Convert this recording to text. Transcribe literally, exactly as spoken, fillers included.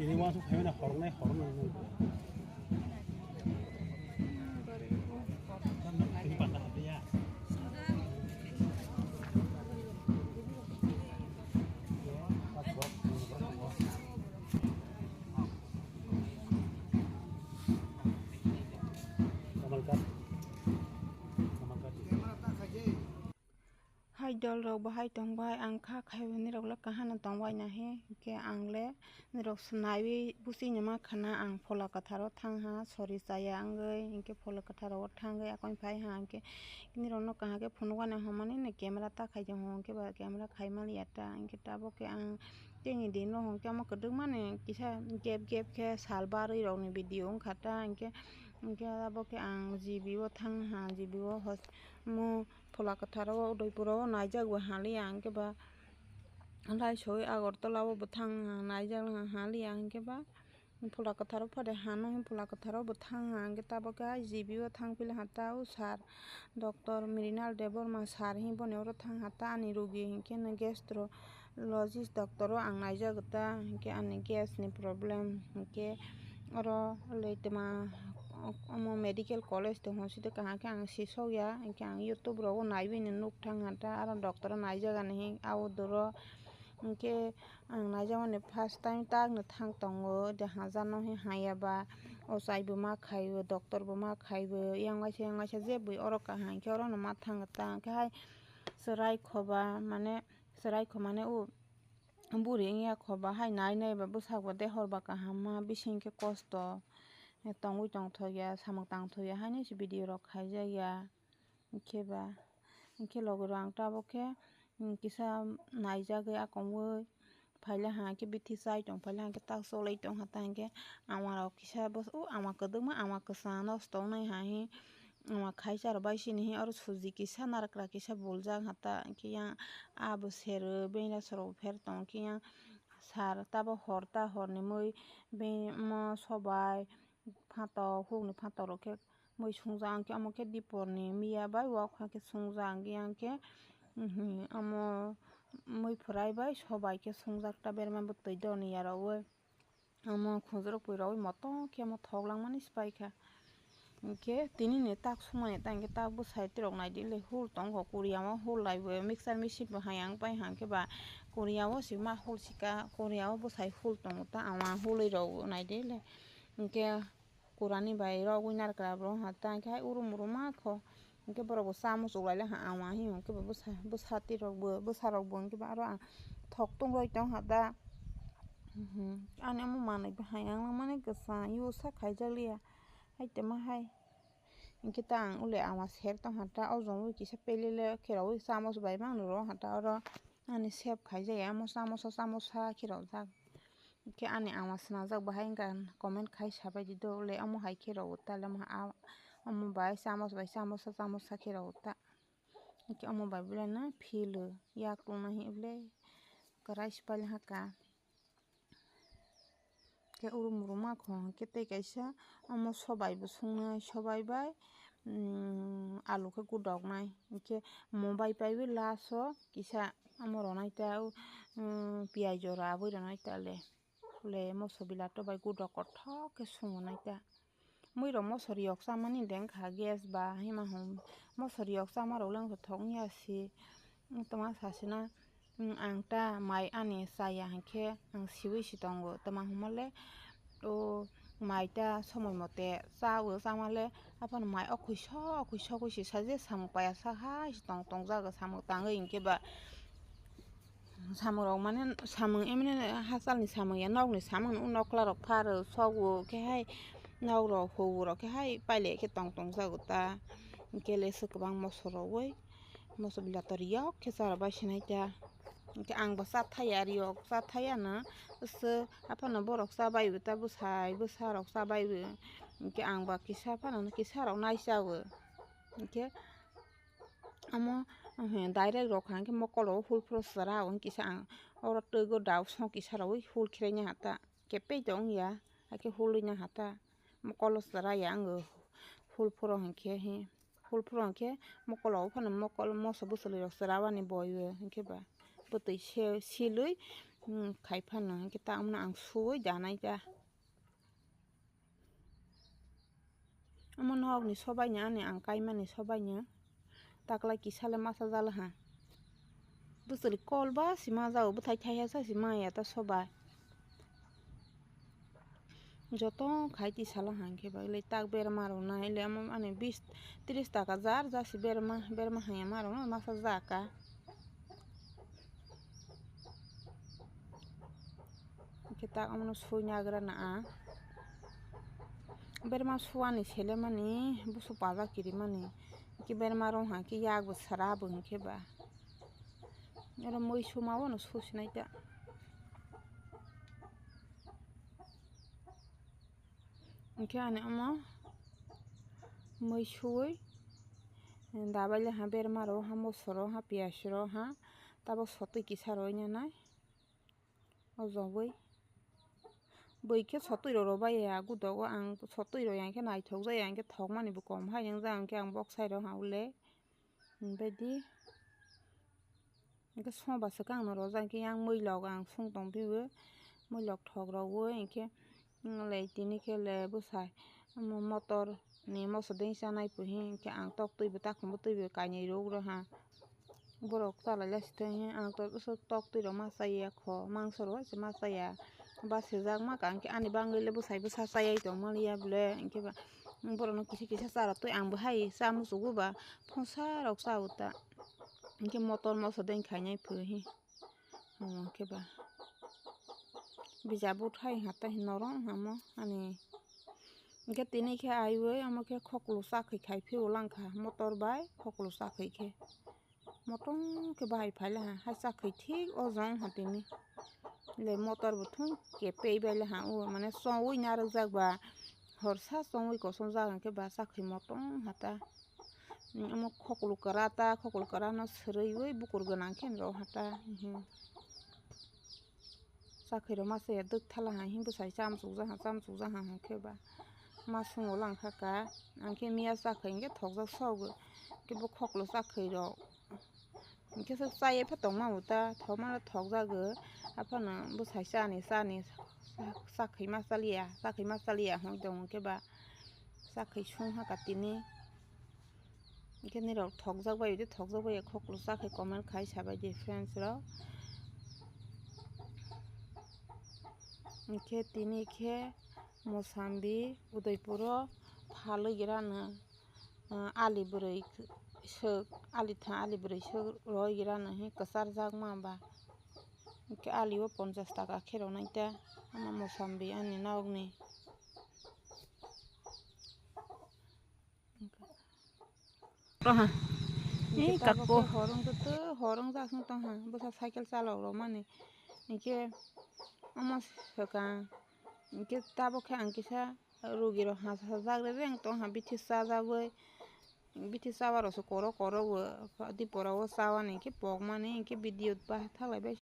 Ni wansuk phaimani hornai hornai nung. Tini pata hadiya. Kamalkat. Kamalkat. Hai dol rok bo hai tong bai, ang kha khai bo nirok le kaham no tong bai na he, hingke ang le nirok swnaiwi busi nima khana ang phola kwtharo thang ha, sori chaya wngwi, hingke phola kwtharo thangwi akon phai ha, hingke nirok no kaham khe phunuk ani hwnmani ni camera ta khai tong ho, hingke ba camera khai mali ya ta, hingke tabuk khe ang tini din no hwnkhe omo kwdwkmani kisa gap gap khe sal barwi rok ni video wngkha ta, hingke, hingke abo khe ang G B o thang ha, G B o hos-, mo. Phola kwtharo o Udaipuro o naijak bo haliya, hingke ba laisoi Agartala o bo thang ha naijak haliya, hingke ba phola kwtharo phade hano, phola kwtharo bo thang ha, hingke tabuk khe hai G B o thang phila ha ta o sir, Doctor Mrinal Debbarma sir hi boni oro thang ha ta ani rogi, hingke no gastrologist doctor o ang naijak ta, hingke ani gas ni problem, hingke oro Leitma omo medical college tong hwn site kaham khe ang sisok ya, hingke ang YouTube rogo naiwi no nuk thang ha ta, aro doctor o naijak ani hi abo doro, hingke ang naijakmani first time tak no thang tongo, de hajar no hi haya ba, ochai bo ma khai bo, doctor bo ma khai bo, yang waisa yang waisa je bui oro kaham khe oro no ma thang ta, hingke hai chwrai khoba mane, chwrai kho mane o buri wngya kho ba hai nai nai ba bwsakbo de hor ba kaham ma bising khe kosto tongwi tongthok ya samung tangthok ya haino se video rok khaijak ya. Hingke ba hingke logi rok ang tabuk khe kisa naijagwi akongwi phaila ha khe bithi chai tong phaila ha khe tak cholai tong ha ta hingke ama rok kisa bw o ama kwdwkma ama kwchang nosto wngnai ha hi. Ama khaisa rok bai sini hi oro suji kisa narikra kisa buljak ha ta, hingke yang abo sero bengla sero pher tong khe yang sar tabo hor ta hor ni mui be mo sobai phatok hukni phatok rok khe mui sungjak hingke omo khe dipor ni miya bai wak kha khe sungjak hingke yang khe omo mui phurai bai sobai khe sungjak ta berma bwtwi doni ya rw oi. Omo khunjwrok pui rogwi motom khe omo thok langmani se paikha. Hinkhe tini ni tak sumani ta hinkhe tak bwsai tirok naidi le hul tongkho, Korea o hul laibo mixer machine bo hai ang pai hang khe ba Korea o se ma hul sika, Korea o bwsai hul tongo ta ama hulwi rok naidi le. Hinkhe Kurani bai rogwi narikra bo ha ta hinkhe hai urum urum ma kho. Hinkhe borok bo cha muchuk lai le ha ama hi hinkhe bo bwsa, bwsa tirok bo, bwsa rok bo hinkhe ba aro ang thok tung roi tong ha da. Mhm. Ani omo manwi bo hai ang mani kwsa use khaijak liya. Hai tongma hai. Hinkhe ta ang ule ama ser tong ha ta o jong ui kisa pelele khe rogwi chamos bai mangno ro ha ta oro ani save khaijak ya. Amo chamos o chamos sa khe rojak. Hinkhe ani ama swnamjak bahai wngkha comment khai sabaidi do le omo hai khe rw ta le omo ha, omo bai chamos bai chamos sa chamos sa khe rw ta. Hinkhe omo bai belai no philo yak tongna hi belai kwrai se pailai ha ka. Khe urum urum ma kho hinkhe tei kaisa omo sobai bo sungnai, sobai bai, um, alu khe gudoknai. Hinkhe mo bai paiwi last o kisa omo rwnai ta, um, piyaj o rabwi rwnai ta le. Le moso bila to bai gudok kothok khe sungo nai ta. Mui rok moso riyok chamani lengkha gas ba hima hum. Moso riyok chama rok lengkha thok wngya si. Toma sasina, ang ta mai ani chaya hinkhe ang siwi si tongo. Toma huma le o mai ta somoi mote chawo chama le aphano mai okhoi sok okhoi sok oi si sa je samung paya sa hai si tong tong jaga samung tangwi hinkhe ba. Samung rok mane samung emne hachal ni samung ya, nok ni samung no nokla rok pharo sogo khe hai nok rok hugo rok khe hai paile khe tong tong jago ta. Hinkhe le swk kwbang moso rogwi moso bila to riyok khe chara bai sinai ta. Hinkhe ang bo cha thaya riyok cha thaya no se aphano borok cha bai bo ta bwsai bwsa rok cha bai bo. Hinkhe ang ba kisa phano kisa rok nai chago. Hinkhe Omo, eh, direct rok kha hwnkhe mokolo hul phuro chwra o hwnkhe kisa ang oro twigo dao song kisa rogwi hul khiraina ha ta. Kepei tong ya, hakhe hului na ha ta. Mokolo chwra ya ang hul phuro hwnkhe he, hul phuro hwnkhe mokolo o phano mokolo moso bwchwlwi rok chwra wani boi o hwnkhe ba bwtwi se silwi Hmm, khai phano hwnkhe ta omono ang suwi danai ta. Omo nokni sobaino ani ang kaimani sobaino. Taklai kisale masa jala ha. Bwswli kol ba si ma jao, bwthai thaiha sa si maya ta sobai. Joto khai ti sala hangkhe ba, le tak berma rok nai, le omo ani bis tris taka jar jasi berma, berma haya ma rok no masa jaka. Hingke tak omono sui nagra na ang. Berma suani selemani busu paja kirimani. Hingke berma rong hangke yak bo sara bo hingke ba. Oro mui suma bono susinai ta. Hingke ani omo mui suwi dabai le ha berma ro ha mosoro ha piyaj ro ha tabok sotwi kisa roi nanai. O jogwi bwikhe sotwi rw rw bai ya, gudogo ang sotwi rw ya, hwnkhe naithok jaya, hwnkhe thokmani bo kom hai wngjak, hwnkhe ang bok sai rw ha ule. Hwnkhe di, hwnkhe soma swkang no rwjak, hwnkhe yang mwilok ang sung tong phio, mwilok thok rw ui, hwnkhe le tini khe le bwsai motor ni moso dengsa nai pui, hwnkhe ang tok twi bo takhum bo twi bo kainwi rw rw ha. Borok chalai lasithahi ang to bwswk tok twi rok ma chaya kho, mangso rok se ma chaya. Ba sijak ma ka hwnkhe ani bangwi le bwsai bwsa chayai tong maliya bole, hwnkhe ba borok no kisa kisa cha rw twi ang bo hai cha muchungo ba phonsa rok cha o ta. Hwnkhe motor moso deng khainai phui hi. Omo khe ba. Bijabo thai ha ta hi norok hamo ani. Hwnkhe tini khe aiwi omo khe khoklo chakhwi khai phio langkha motor bai khoklo chakhwi khe. Motong khe bahai phaile ha, hai chakhwi thik o jong ha tini. Le motor bo thung khe pei bai le ha o, mane chongwi narwkjak ba, horsa chongwi kosongjak hwnkhe ba chakhwi motong ha ta. Omo khoklo kwra ta, khoklo kwra no swrwiwi bukur gwnang khe rw ha ta. Chakhwi rok masa ya dwk thala hai himbo sai chamchukjak ha, chamchukjak ha hwnkhe ba ma sungo lang kha ka. Ang khe miya chakhwi hwnkhe thokjak sogo, kebo khoklo chakhwi rok hwnkhe se chaya pha tongma bo ta thokma thokjago. Aphano bwsai chani chani chakhwi ma chaliya, chakhwi ma chaliya hwn tong hwnkhe ba chakhwi sung ha ka tini. Hwnkhe nirok thokjak bai, udi thokjak bai, khoklo chakhwi comment khai sabai di friends rok. Hwnkhe tini khe Mosambi, Udaipuro phalwi gira no, ah, ali bwrwi suk, ali tha, ali bwrwi suk roi gira no, hwnkhe kwcharjak ma ba. Hwnkhe ali o ponchash taka khe rw nai ta, ama Mosambi ani nokni. Roha. Ei kakko. Horong to to horong jasung tong ha. Bwsa cycle chalok rok mani. Hwnkhe omo swkang. Hwnkhe tabok khe ang kisa rugi rok ha sajak rereng tong ha bithi chajagwi. Bithi chawa rok se koro koro bo dipora o chawa ni hwnkhe pokmani hwnkhe video ba thalai bai.